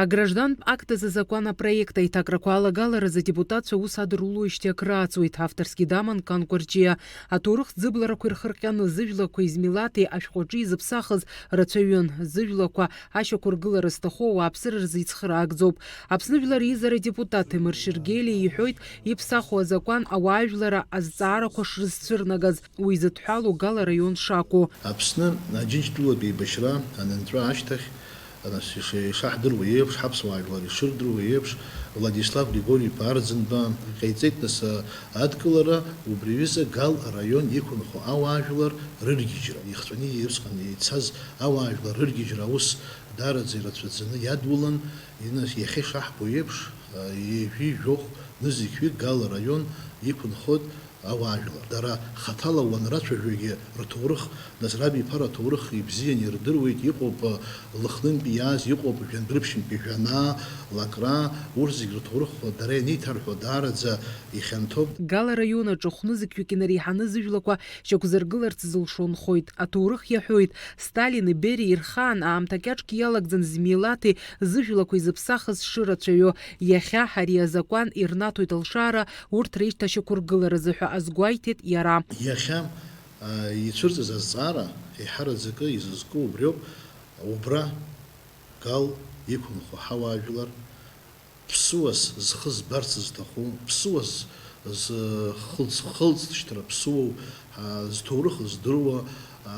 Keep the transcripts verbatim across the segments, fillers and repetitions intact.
Аграждантә акт азы азакәан апроект аиҭакрақәа алагаларазы адепутатцәа аус адырулоижьҭеи акры ааҵуеит, авторски даман Кан Кәарҷиа. Аҭоурых ӡыбларақәа ирхырҟьаны, зыжәлақәеи змилаҭи ашәҟәаҿы изыԥсахыз рацәаҩын. Зыжәлақәа ашьақәыргылара зҭаху ауааԥсыра рзы ицхыраагӡоуп. Аԥсны жәлар реизара адепутат Ҭемыр Шьыргелиа иҳәоит, иԥсахуа азакәан ауаажәлара азҵаарақәа шрызцәырнагаз, уи зыдҳәалоу Гал араион шакәу. Аԥсны Аџьынџьтәылатә еибашьра анынҵәа ашьҭахь, нас, иш-, ишаҳдыруа еиԥш, ҳаԥсуаа жәлар ишырдыруа еиԥш, Владислав Григори-иԥа Арӡынба иҟаиҵеит, нас, а, адкылара, убри аҩыза Гал араион иқәынхо ауаажәлар рыргьежьра, ихҵәаны усҟан ицаз ауаажәлар рыргьежьра аус даараӡа ирацәаӡаны иадулан, нас, иахьа ишаҳбо еиԥш, а, ҩажәи жәохә нызқьҩык Гал араион иқәынхоит, ауаажәлар. Дара хаҭала уанрацәажәогьы рҭоурых, нас рабиԥара аҭоурых ибзианы ирдыруеит, иҟоуп, э, Лыхнынтәи иааз, иҟоуп Жәандәрыԥшьынтәи Жәанаа, Лакра, урҭ зегь рҭоурых дара ианеиҭарҳәо даараӡа ихьанҭоуп. Гал араион аҿы хәнызқьҩык инареиҳаны зыжәлақәа шьақәзыргыларц зылшо нхоит. Аҭоурых иаҳәоит, Сталини Берии рхаан аамҭа кьаҿк иалагӡан змилаҭи зыжәлақәеи зыԥсахыз шырацәаҩу. Иахьа ари азакәан ирнаҭоит алшара урҭ реишьҭашьақәыргыларазы ҳәа азгәеиҭеит иара. Иахьа, а, ицәырҵыз азҵаара еиҳараӡакы изызку убриоуп, убра Гал иқәынхо ҳауаажәлар, ԥсуас зхы збарц зҭаху, ԥсуас зхылҵ-, хылҵшьҭра ԥсуоу, а, зҭоурых здыруа,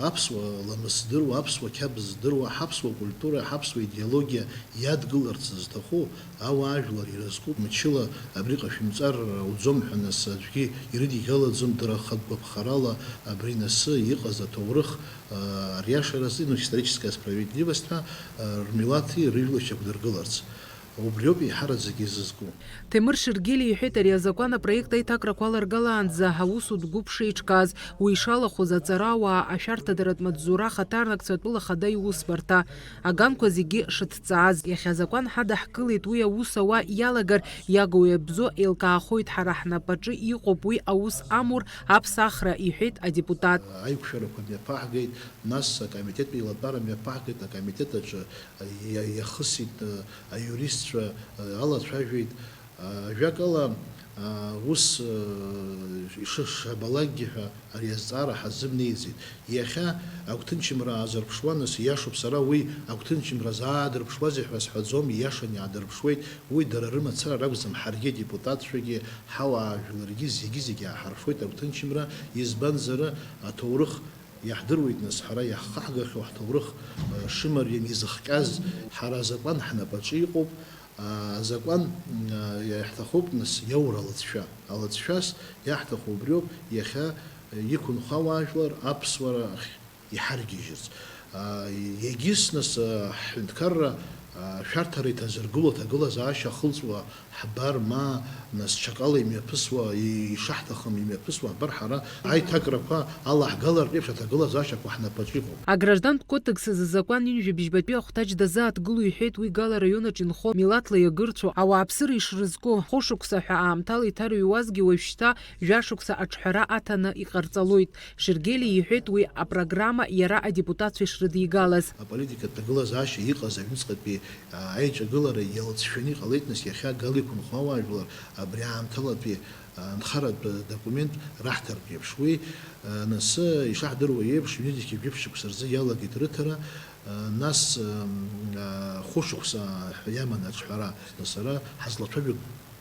аԥсуа ламыс здыруа, аԥсуа қьабз здыруа, ҳаԥсуа культура, ҳаԥсуа идеологиа иадгыларц зҭаху ауаажәлар ирызку, мчыла абри ҟашәымҵар ауӡом ҳәа, нас, аӡәгьы ирыдигалаӡом, дара рхатә гәаԥхарала абри насы иҟаз аҭоурых, а, ариашаразы, ну, историческая справедливость ҳәа, а, рмилаҭи рыжәлеи шьақәдыргыларц. Убриоуп еиҳараӡак изызку. Ҭемыр Шьыргелиа иҳәеит, ари азакәан апроект аиҭакрақәа аларгалаанӡа аусутә гәыԥ шеиҿкааз, уи ишалахәыз аҵарауаа ашәарҭадаратә маҵзура ахаҭарнакцәа атәыла ахада иусбарҭа, аганқәа зегьы шыҭҵааз. Иахьа азакәан ҳадаҳкылеит, уи аус ауа иалагар, иагу иабзоу еилкаахоит, ҳара ҳнапаҿы иҟоуп уи аус амур аԥсахра, иҳәеит адепутат. Аиқәшәарақәа мҩаԥаҳгеит, нас акомитет еилатәара мҩаԥаҳгеит, акомитет аҿы иа-, иахысит, э, аиуристцәа, э, алацәажәеит. Э, ажәакала, э, ус, э, ишышабалакгьы ҳәа ари азҵаара ҳазымнеиӡеит. Иахьа агәҭынчымра аазырԥшуан, нас иашоуп, сара уи агәҭынчымра заадырԥшуазеи ҳәа сҳәаӡом, ииашаны иаадырԥшуеит. Уи дара рымацара ракәӡам, ҳаргьы адепутатцәагьы, ҳауаажәларгьы зегьы-зегьы ааҳаршоит агәҭынчымра, избанзар, аҭоурых Иаҳдыруеит, нас, ҳара иаҳхаҳгахьоу ҳҭоурых, э, шымариам изыхҟьаз, ҳара азакәан ҳнапаҿы иҟоуп, а, азакәан, м, а, иаҳҭахуп, нас, иаура алыҵшәа. Алыҵшәас иаҳҭаху убриоуп, иахьа, э, иқәынхо ауаажәлар аԥсуара ахь иҳаргьежьырц. А, егьыс, нас, а, ҳҳәынҭқарра, а, ашәарҭара иҭазыргыло аҭагылазаашьа ахылҵуа ҳбар, ма, нас, ҽакала имҩаԥысуа, и-, ишаҳҭахым имҩаԥысуа ҳбар, ҳара аиҭакрақәа алаҳгалартә еиԥш аҭагылазаашьақәа ҳнапаҿы иҟоуп. Аграждантә кодекс азы азакәан ҩынҩажәи бжьбатәи ахәҭаҷ дазааҭгыло иҳәеит уи Гал араион аҿы инхо милаҭла иагырцәо ауааԥсыра ишрызку, хәышықәса ҳәа аамҭала иҭарыҩуазгьы уажәшьҭа жәашықәса аҿҳәара аҭаны иҟарҵалоит. Шьыргелиа иҳәеит уи апрограмма иара адепутатцәа ишрыдигалаз. Аполитикатә ҭагылазаашьа иҟаз аҩныҵҟатәи, а, аиҿагылара иалҵшәаны иҟалеит, нас, иахьа Гал иқәынхо ауаажәлар абри аамҭалатәи, а, нхаратә документ раҳҭартә еиԥш. Уи, а, нас, ишаҳдыруа еиԥш, ҩнызқьи жәиԥшь шықәса рзы иалагеит рыҭара, а, нас, ам, а, хәышықәса ҳәа иаман аҿҳәара. Нас ара ҳазлацәажәо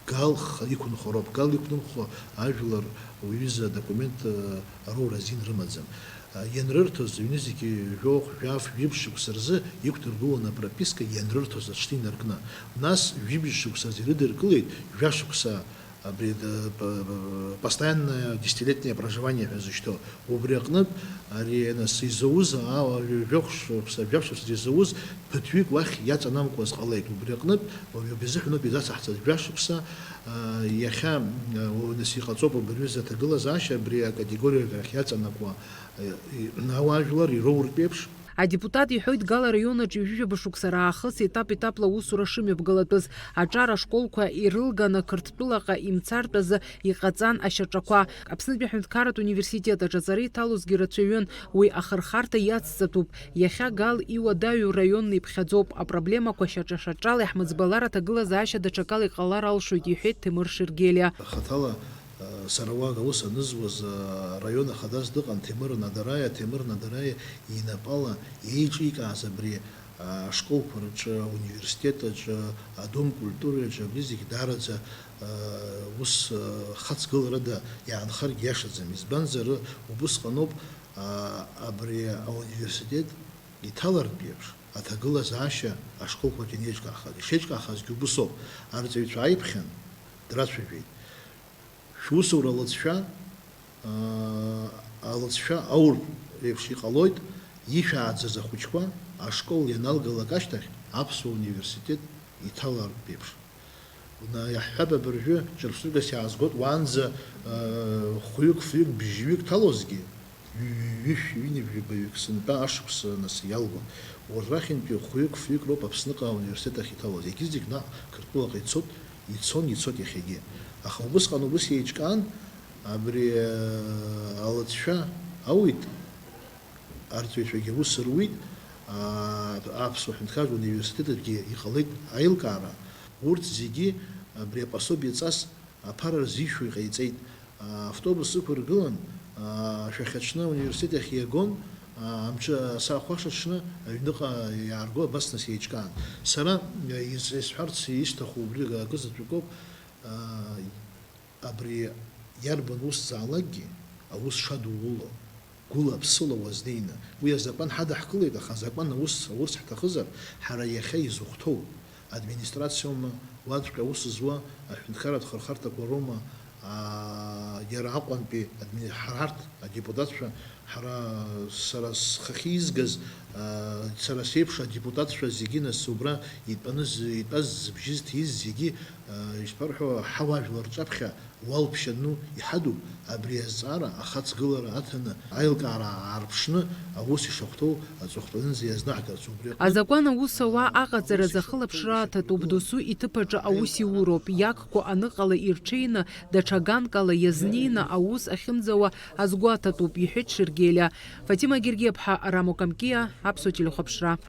Гал х-, иқәынхо роуп. Гал иқәнымхо ажәлар уҩыза адокумент, э, ароура азин рымаӡам. Э, ианрырҭоз, ҩнызқьи жәохә, жәаф, жәиԥшь шықәса рзы иқәдыргылон апрописка, ианрырҭоз аҽны инаркны. Нас жәибжь шықәса азы ирыдыркылеит, жәашықәса абри, э, п-, п-, постоянное десятилетнее проживание ҳәа зышьҭоу. Убри аҟнытә, ари, нас, изауз, а, жәохә шықәса, жәаф шықәса изауз ԥыҭҩык уахь иаҵанамкуаз ҟалеит. Убри аҟнытә, уажәы изыҳәаноуп изацаҳҵаз жәашықәса, а, иахьа, а, нас, иҟаҵоуп убри аҩыза аҭагылазаашьа, абри акатегориа рахь иаҵанакуа, а, и-, ауаажәлар ироуртә еиԥш. Адепутат иҳәоит, Гал араион аҿы ҩажәижәаба шықәса раахыс етап-етапла аусура шымҩаԥгалатәыз, аҿар ашколқәа ирылганы Қырҭтәылаҟа имцартә азы иҟаҵан ашьаҿақәа. Аԥснытәи аҳәынҭқарратә университет аҿы аҵара иҭалозгьы рацәаҩын, уи ахырхарҭа иацҵатәуп. Иахьа Гал иуадаҩу раионны иԥхьаӡоуп, апроблемақәа шьаҿа-шьаҿала иаҳмыӡбалар аҭагылазаашьа даҽакала иҟалар алшоит, иҳәеит Ҭемыр Шергелиа. Хаҭала, э, сара уа аус анызуаз, э, араион ахадас дыҟан Ҭемыр Надараиа, Ҭемыр Надараиа инапала еиҿикааз абри, э, ашколқәа рҿы, ауниверситет аҿы, адом культураҿы, абри зегь даараӡа, э, ус, э, хацгыларада иаанхаргьы иашаӡам. Избанзар, убысҟаноуп, э, абри ауниверситет иҭалартә еиԥш аҭагылазаашьа ашколқәагьы анеиҿкаахаз. Ишеиҿкаахазгьы убыс ауп. Арҵаҩцәа ааиԥхьан, драцәажәеит. Шәусура алыҵшәа, аа, алыҵшәа ауртә еиԥш иҟалоит, ишәааӡаз ахәыҷқәа ашкол ианалгалак ашьҭахь аԥсуа университет иҭалартә еиԥш. На-, иаҳҳәап, абыржәы ҿырԥштәыс иаазгоит, уаанӡа, аа, хәҩык, фҩык, бжьҩык ҭалозгьы, ҩышә, ҩынҩажәи жәабаҩык сынтәа ашықәса нас иалгон. Уажәрахьынтәи хәҩык, фҩык роуп Аԥсныҟа ауниверситет ахь иҭалоз. Егьырҭ зегь наҟ Қырҭтәылаҟа ицот, ицон, ицот иахьагьы. Аха убысҟан убыс еиҿкаан, абри, э, алыҵшәа ауит, арҵаҩцәагьы аус руит, а, Аԥсуа ҳәынҭқарратә университет аҿгьы иҟалеит аилкаара. Урҭ зегьы абри апособиеҵас аԥара рзишәо иҟаиҵеит. Автобус ықәыргылан, шәахьаҽны ауниверситет ахь иагон, амҿы асаахәаша аҽны аҩныҟа иаарго абас нас еиҿкаан. Сара ис-, исҳәарц исҭаху убри акы заҵәык ауп, абри иарбан усзаалакгьы аус шадуло, гәыла-ԥсыла уазнеины. Уи азакәан ҳадаҳкылеит, аха азакәан аус аурц ҳҭахызар, ҳара иахьа изыхәҭоу администрациоума, уаҵәҟьа аус зуа аҳәынҭқарратә хырхарҭақәа роума, аа, иара Аҟәантәи админи-, ҳара арҭ адепутатцәа, ҳара, сара схахьы изгаз, аа, сара сеиԥш адепутатцәа зегьы нас убра итәаны з-, итәаз зыбжьы зҭиз зегьы, аа, ишԥарҳәо, ҳауаажәлар рҿаԥхьа уалԥшьа ану иҳадуп, абри азҵаара ахаҵгылара аҭаны, аилкаара аарԥшны, аус ишахәҭоу аҵыхәтәанынӡа иазнаҳгарц убри аҟнытә. Азакәан аус ауа аҟаҵаразы ахылаԥшра аҭатәуп, досу иҭыԥ аҿы аус иуроуп, иагкәа аныҟала ирҽеины, даҽа ганкала иазнеины аус ахьымӡауа азгәаҭатәуп, иҳәеит Шергелиа. Фатима Гергиаԥҳа, Рамо Камкиа, Аԥсуа телехәаԥшра.